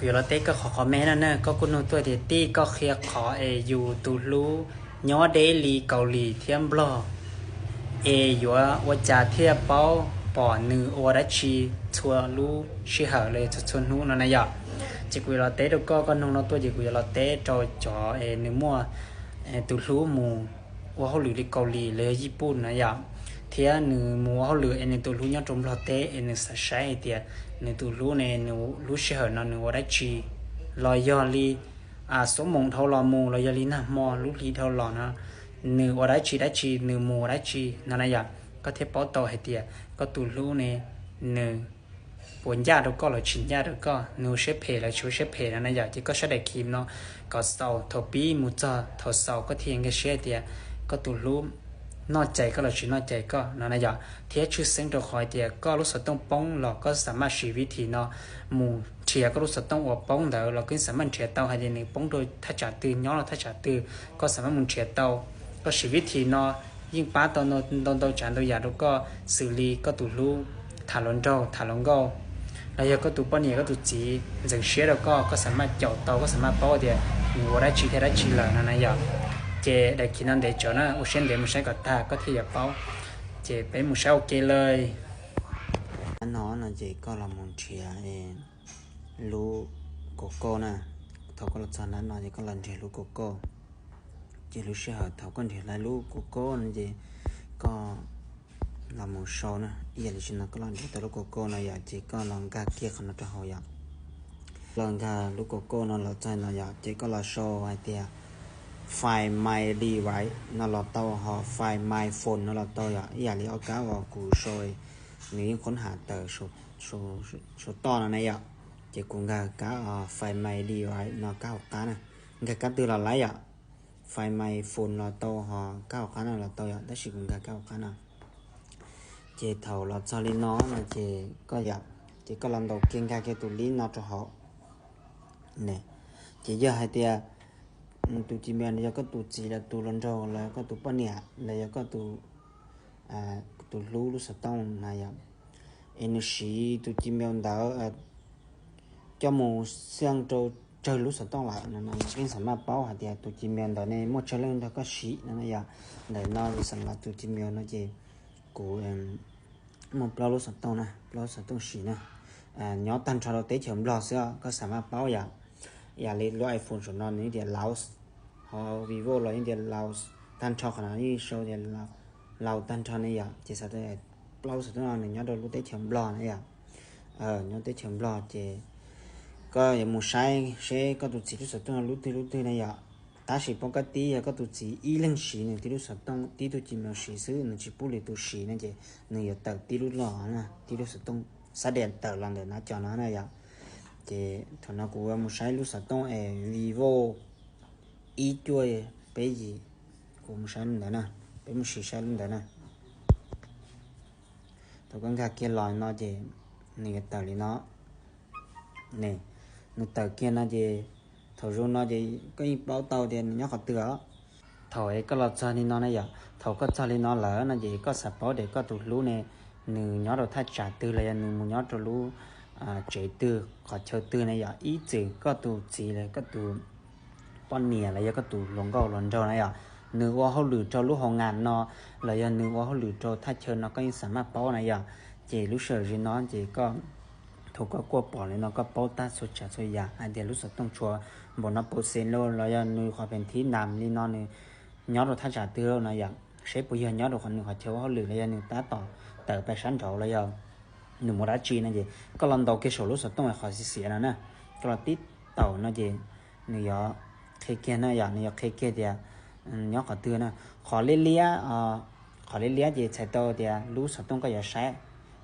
Kuv yuav los teb koj qhov qhov me no na, koj kuj nug tuaj tias tij, koj qhia qhov es yus tus hlub nyob deb li Kaus Lim thiab Nplog es yuav ua cas thiaj paub pom nws ua dab tsi txhua lub sij hawm los txhua txhua hnub no na yom. Ces kuv yuav los teb rau koj, koj nug no tuaj ces kuv yuav los teb rau cov es nws muaj tus hlub mus ua hauj lwm li Kaus Lim los yog Yij Pum na yom, thiab nws mus ua hauj lwm es nws tus hlub nyob rau Nplog teb es nws xav saib hais tias nws tus hlub ne, nws lub sij hawm no nws ua dab tsi, los yog li xuab moos dhau los mus los yog li nag hmo lub hli dhau los no nws ua dab tsi dab tsi, nws mus ua dab tsi no na yom, koj thiaj paub tau hais tias koj tus hlub ne, nws puas ncaj rau koj los tsis ncaj rau koj, nws ua siab phem los tsis ua siab phem no na yom. Ces koj saib daim khi no kom xaus, thaum pib mus txog thaum xaus koj thiaj nkag siab tias koj tus hlub noj cais koj los tsis noj cais koj no na yom. Thiab tshwj xeeb rau qhov tias koj lub xov tooj poob los koj xav maj siv vib thim no mus nrhiav koj lub xov tooj uas poob ntawd los koj yeej xav maj nrhiav tau hais tias nws poob rau thaj tsam twg, nyob rau thaj tsam twg, koj xav maj mus nrhiav tau. Koj siv vib thim no yeej pab tau ntau ntau tsav ntau yam rau koj, xws li koj tus hlub tham hluas nraug tham hluas nkauj, los yog koj tus poj niam koj tus txiv ntxeev siab rau koj, koj xav maj caum tau, koj xav maj paub tias nws ua dab tsi thiab dab tsi lawm no na yom. Ces daim khi no ntev tsawv na, ua siab ntev mus saib kom tag koj thiaj yuav paub. Ces peb mus saib ua ke lawm. Hnub no no ces koj los mus nrhiav lub kaus kauj na. Thaum koj los txog hnub no ces koj los nrhiav lub kaus kauj. Ces lub sij hawm thaum koj nrhiav tau lub kaus kauj no ces koj los mus sau na, ib yam li tsis no koj los nrhiav tau lub kaus kauj no yom, ces koj los nkag kiag qhov no rau hauv yom. Los nkag lub kaus kauj no los txog no yom, ces koj los sau hais tias Find My Device no los tau, ho Find My Phone no los tau yom, ib yam li ob kab uas kuv sau, nws yeej qhov ham tawm saum toj no na yom. Ces kuv nkag kab Find My Device no kab hauv qab na, nkag kab twg los laib yom. Find My Phone los tau, ho kab hauv qab no los tau yom, tab sis kuv nkag kab hauv qab no. Ces thaum los txog li no no ces koj yom, ces koj los ntaus kiag nkag kiag tus lib no rau hauv. Ces yog hais tias tus Gmail no yog koj tus txiv los tus hluas nraug los koj tus poj niam los yog koj tus hlub lub xov tooj na yom, es nws siv tus Gmail ntawd coj mus xaj rau tsawg lub xov tooj lawm no, koj yeej xav maj paub hais tias tus Gmail ntawd ne muaj tsawg leej nrog koj siv no na yom. Ntawm no xam las tus Gmail no ces kuv muaj plaub lub xov tooj na, plaub lub xov tooj siv na, nyob tag nrho rau teb chaws Nplog xwb, koj xav maj paub yom. Yam li lub iPhone saum no nws tias Laos, ho Vivo los yeej tias Laos, tag nrho qhov no yeej sau tias Laos tag nrho ne yom. Ces xav tias plaub lub xov tooj no nws nyob rau lub teb chaws Nplog na yom. Nyob teb chaws Nplog ces koj yuav mus saib seb koj tus txiv lub xov tooj lub twg lub twg na yom. Tab sis pom koj tib yog koj tus txiv ib leeg siv nws tib lub xov tooj, tib tug Gmail siv xwb, nws tsis pub lwm tus siv no ces nws yuav tawm tib lub los, tib lub xov tooj xab diam tawm los ntawm no cov no na yom. Ces thaum no kuv yuav mus saib lub xov tooj es Vivo ib cuaj peb yim, kuv mus saib lub ntawd na, peb mus sim saib lub ntawd na. Thaum koj nkag kiag los no ces nws yuav tawm li no. Nws tawm kiag no ces thaum zoo no ces koj yeej paub tau tias nws nyob qhov twg os. Thaum es koj los txog li no na yom, thaum koj txog li no lawm no ces koj xav paub tias koj tus hlub ne, nws nyob rau thaj tsam twg los yog nws mus nyob rau lub tsev twg qhov chaw twg na yom, ib txwm koj tus txiv los koj tus poj niam los yog koj tus hluas nkauj hluas nraug na yom, nws ua hauj lwm rau lub hoo nas no los yog nws ua hauj lwm rau thaj chaw no koj yeej xav maj paub na yom. Ces lub sij hawm no ces koj, thaum koj kuaj pom li no koj paub tag txhua tsav txhua yam hais tias lub xov tooj tshuav npaum no pes tsawg los yog nws qhov pees thib nas li no nws nyob rau thaj tsam twg no yom, seb puas yog nyob rau qhov nws qhov chaw ua hauj lwm los yog nws tab tom tawm pais sab nraud los yog nws mus dab tsi no ces koj los ntaus kiag saum lub xov tooj qhov xiav xiav no na, koj los tib taum no ces nws yuav qhia kiag na yom, nws yuav qhia kiag tias nyob qhov twg na. Qhov liab liab, qhov liab liab ces txhais tau tias lub xov tooj koj yuav saib.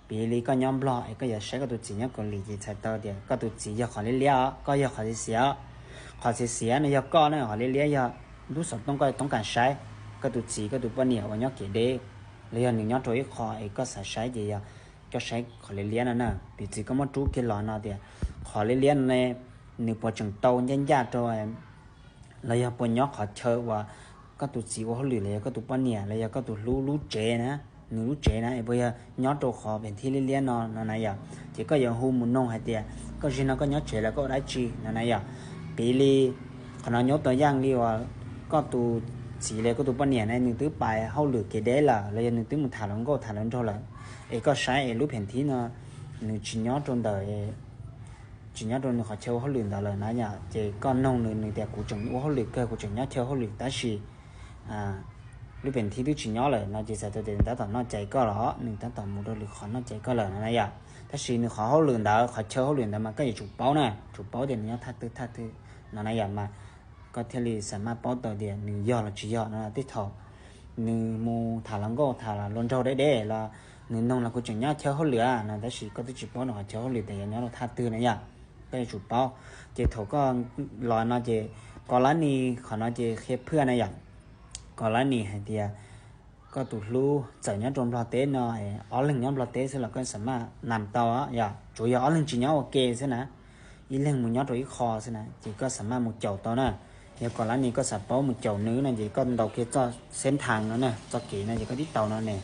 Piv li koj nyob Nplog es koj yuav saib koj tus txiv nyob Kaus Lim ces txhais tau tias koj tus txiv yog qhov liab liab os, koj yog qhov xiav xiav. Qhov xiav xiav no yog koj na, qhov liab liab yog lub xov tooj koj toob kas saib. Koj tus txiv koj tus poj niam uas nyob kev deb los yog nws nyob rau ib qho es koj xav saib ces yog koj saib qhov liab liab no na. Piv txwv koj muab rub kiag los no tias qhov liab liab no ne, nws puas tseem tau ncaj ncaj rau los yog puas nyob qhov chaw uas koj tus txiv ua hauj lwm los yog koj tus poj niam los yog koj tus hlub lub tsev na, nws lub tsev na es puas yog nyob rau qhov pees thib liab liab no no na yom. Ces koj yuav hu mus noog hais tias Koj zig no koj nyob tsev lawm koj ua dab tsi no na yom? Piv li qhov no nyob tau yeej li uas koj tus txiv los koj tus poj niam ne nws twb pais hauj lwm kev deb lawm los yog nws twb mus tham hluas nkauj tham hluas nraug lawm, es koj saib es lub phem thib no nws tsis nyob rau ntawm tsis nyob rau nws qhov chaw ua hauj lwm ntawd lawm na yom, ces koj noog nws, nws tias kuv tseem ua hauj lwm kawg, kuv tseem nyob chaw hauj lwm tab sis lub phem thib twb tsis nyob lawm no ces txhais tau tias nws tab tom noj cai koj los, nws tab tom mus rau lwm qhov noj cai koj lawm no na yom. Tab sis nws qhov hauj lwm ntawd, qhov chaw hauj lwm ntawd mas koj yuav tsum paub na, tsum paub tias nws nyob thaj twg thaj twg no na yom, mas koj thiaj li xam maj paub tau tias nws yog los tsis yog no. Tej thaum nws mus tham hluas nkauj tham hluas nraug deb deb los nws noog los kuv tseem nyob chaw hauj lwm no, tab sis koj twb tsis paub nws qhov chaw hauj lwm tias yog nyob rau thaj twg na yom. Koj yuav tsum paub. Ces thaum koj los no ces kos lab ni qhov no ces qhia phwj na yom, kos lab ni hais tias koj tus hlub txawm nyob rau Nplog teb no, ob leeg nyob Nplog teb xwb los koj xam maj nam tau yom, tsuas yog ob leeg tsis nyob ua ke xwb na, ib leeg mus nyob rau ib qho xwb na ces koj xam maj mus caum tau na. Yog kos lab ni koj xav paub mus caum nws no ces koj ntaus kiag txoj xeb thas no na, txoj kev no ces koj tib taus no ne,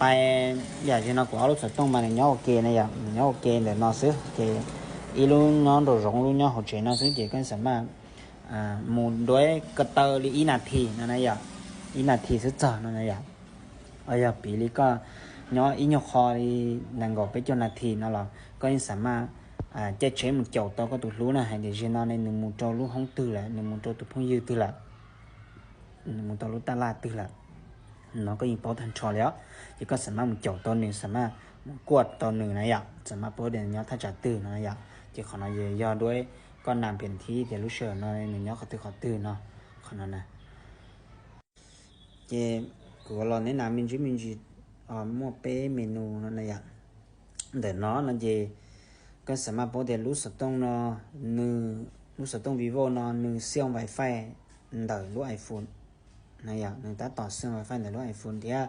pais yam li no kuv ob lub xov tooj mas nws nyob ua ke na yom, nws nyob ua ke ntawm no xwb ces ib lub nyob nraum zoov lub nyob hauv tsev no xwb ces koj xam maj mus duab ko taw li ib nas this no na yom, ib nas this xwb txog no na yom. Yog piv li koj nyob ib nyuag qho li nees nkaum peb caug nas this no los koj yeej xam maj caij tsheb mus caum tau koj tus hlub na, hais tias zaum no ne nws mus rau lub hoob twg lawm, nws mus rau tus phooj ywg twg lawm, nws mus tau lub taj laj twg lawm no koj yeej paub tag nrho li os. Ces koj xam maj mus caum tau nws, xam maj mus kuaj tau nws na yom, xam maj paub tias nws nyob thaj tsam twg no na yom. Ces qhov no yog duab koj nam phem thib tias lub sij hawm no nws nyob qhov twg qhov twg no, qhov no na. Ces kuv los neb nas me ntsis me ntsis muaj peb menu no na yom. Ntawm no no ces koj xam maj paub tias lub xov tooj no, nws, lub xov tooj Vivo no nws xyeej wifi ntawm lub iPhone na yom, nws tab tom xyeej wifi ntawm lub iPhone thiab.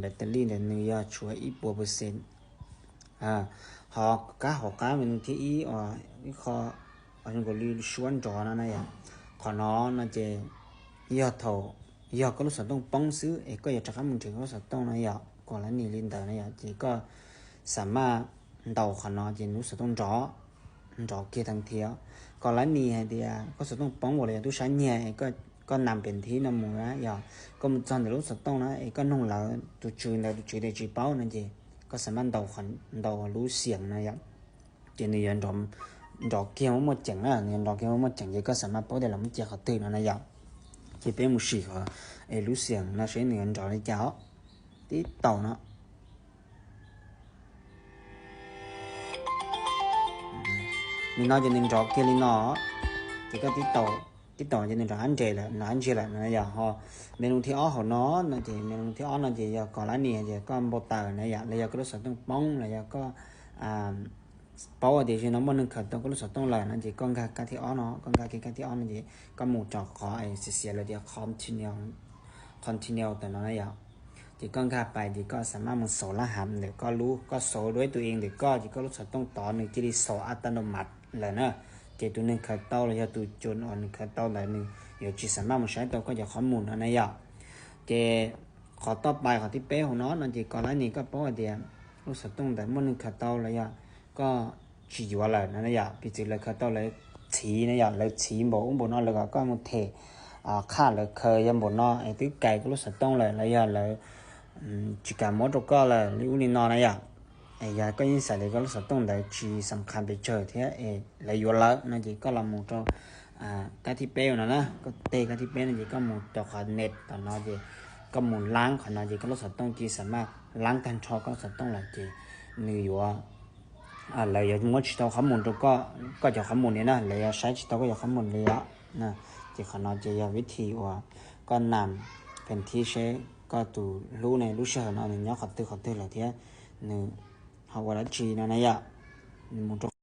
Battery ntawm nws yog tshuav ib puas percent. Ho kab hauv qab menu thib ib uas ib qho zoo nkaus li suab nrov no na yom, qhov no no ces yog thaum yog koj lub xov tooj poob xwb es koj yuav rov qab mus nrhiav koj lub xov tooj no yom, kos lab ni li ntawd na yom, ces koj xam maj ntaus qhov no ces lub xov tooj nrov, nrov kiag thee thiab. Kos lab ni hais tias koj xov tooj poob uas los yog tub sab nyiag es koj nam phem thib no mus na yom, koj mus txog ntawm lub xov tooj na es koj noog lawv tus tswv ntawd tus tswv tias tsis paub no ces koj xam maj ntaus, ntaus lub xeem no yom, ces nws yuav nrov kiag muaj muaj ceem na, nws yuav nrov kiag muaj muaj ceem ces koj xam maj paub tias los muab cia qhov twg no na yom. Ces peb mus sim qhov es lub xeem no seb nws yuav nrov li cas os. Tib taus no, li no ces nws nrov kiag li no, ces koj tib taus, tib taus ces nws nrov ab nres lawm, nrov ab nres lawm no yom. Ho menu thib ob hauv no no ces menu thib ob no ces yog kos lab ni ces koj npau taws na yom, los yog koj lub xov tooj poob los yog koj paub tias zaum no muaj neeg khaws tau koj lub xov tooj lawm no ces koj nkag kab thib ob no, koj nkag kiag kab thib ob no ces koj mus rau qhov xiav xiav lawv tias continue, continue tam no na yom. Ces koj nkag pais ces koj xam maj mus xauv lab hav ntawm koj lub, koj xauv duab tus ntawm koj ces koj lub xov tooj tod nws cia li xauv a ta no mas lawm na. Ces tus neeg khaws tau los yog tus cun uas nws khaws tau ntawd nws yuav tsis xam maj mus saib tau koj cov qhov mus no na yom. Ces qhov toj pais qhov thib peb hauv no no ces kos lab ni koj paub hais tias lub xov tooj ntawd muaj neeg khaws tau los yog koj tsis yuav lawm no na yom, piv txwv lawv khaws tau lawv txhiv na yom, lawv txhiv npaum ub npaum no lawv kom koj mus them qhaj lawv khaws yog npaum no es twb kais koj lub xov tooj lawm los yog lawv tsis kam muab rau koj lawm li ub li no na yom. Es yog koj yeej xav tias koj lub xov tooj ntawd tsis xam khas pes tsawg thiab es lawv yuav lawm no ces koj los mus rau kab thib peb no na, koj teg kab thib peb no ces koj mus rau qhov net tom no ces koj mus lab qhov no ces koj lub xov tooj cia li xam maj lab tag nrho koj lub xov tooj lawm ces nws yuav, lawv yuav muab tsis tau qhov mus rau koj, koj cov qhov mus li na, lawv yuav saib tsis tau koj cov qhov mus li os. Ces qhov no ces yog vib thi uas koj nam phem thib seb koj tus hlub ne lub sij hawm no nws nyob qhov twg qhov twg lawm thiab nws ho ua dab tsi no na yom. Nws mus rau